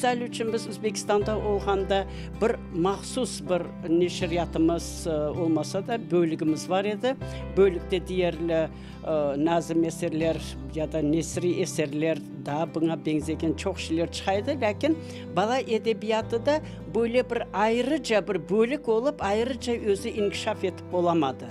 Misal içün, biz Özbekistanda olğanda bir mahsus bir neşriyatımız olmasa da, bölügimiz bar edi. Bölükte deyerli nazım eserler ya da nesriy eserler, daa buña beñzegen çoq şeyler çıqa edi. Lâkin bala edebiyatı da böyle bir ayrıca bir bölük olıp, ayrıca özü inkişaf etip olamadı.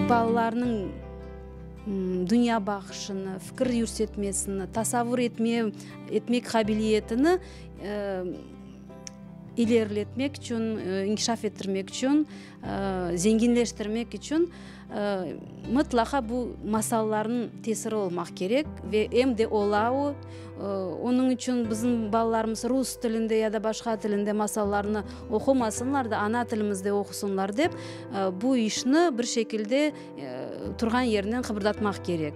Balalarnıñ dünya baqışını, fikir yürsetmesini, tasavvur etme, etmek qabiliyetini ileriletmek içün, inkişaf ettirmek içün, zenginleştirmek içün mıtlaqa bu masallarnıñ tesiri olmaq kerek ve em de ola o. Onıñ içün bizim balalarımız rus tilinde ya da başqa tilinde masallarnı oqumasınlar da, ana tilimizde oqusınlar dep, bu işni bir şekilde turğan yerinden qıbırdatmaq kerek.